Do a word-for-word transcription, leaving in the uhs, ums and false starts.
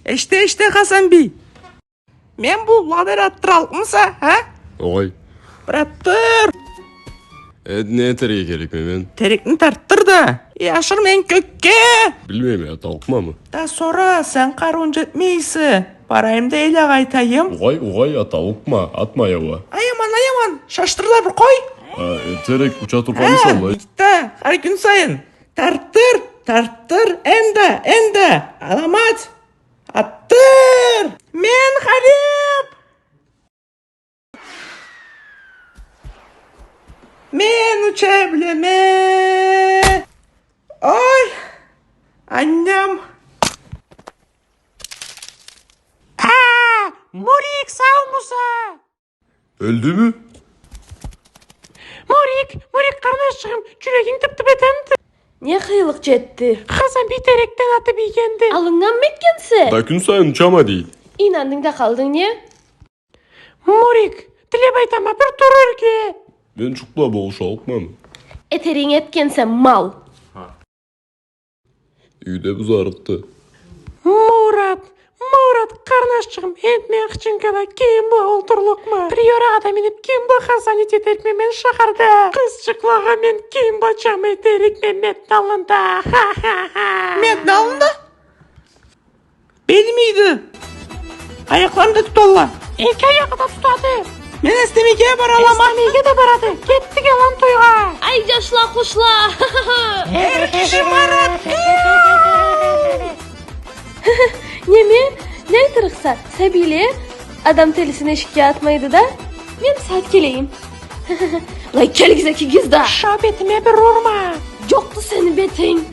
Эште, эште, Хасанбий. Мен бу ладер аттыраллыкъмыса, а? Огъай. Бир аттыр. Э, не этерге керекме мен? Терекни тартдыр да. Э, ашыр мени кёкге. Билмейме, аталлыкъмамы? Да сора, сен къарыуунг джетмей эсе. Барайым да эл агъа айтайым. Огъай, огъай, аталлыкъма, атма аягъа. Ай аман, ай аман, шашдыр да бир къой. А, э, терек уча тургъанмыса алай? Да, хар кюн сайын. Тартдыр, тартдыр, энда, энда. Аламат. Аттыр! Мен харип! Мен уча билеме! Ой! Анням! А, Мурик, саумуса? Ёлдюмю? Мурик, Мурик, къарнашчыгъым, джюрегинг тып-тып этеди. Не къыйынлыкъ джетди? Хасанбий терекден атып ийгенди. Алыннганмы этгенсе? Да кюн сайын учама дей. Ийнандынг да къалдынг, не? Мурик, тилеп айтама, бир тур ёрге. Мен джукъ бла болушаллыкъмамы? Этеринги этгенсе, мал. Юйде бузарыкъды. Мурат, Мурат, къарнашчыгъым, энди мен хычынкада ким бла олтурлукъма? Приора да минип, ким бла хасани этерикме мен шахарда? Къызчыкълагъа мен ким бла джама этерикме медни аллында? Ха-ха-ха! Медни аллында? Белим ийди. Аякъланы да туталла. Эки аягъы да тутады. Мен эстемейге бараллама. Эстемейге да барады. Кетдик, алан тойгъа. Ай, джашла, къушла. Эр киши Марат. Неме, не айтырыкъса, сабийле адам телисин эшикге атмайды да. Мен сагъат келейим. Лай, келигиз экигиз да. Ша, бетиме бир урма. Джокъду сени бетинг.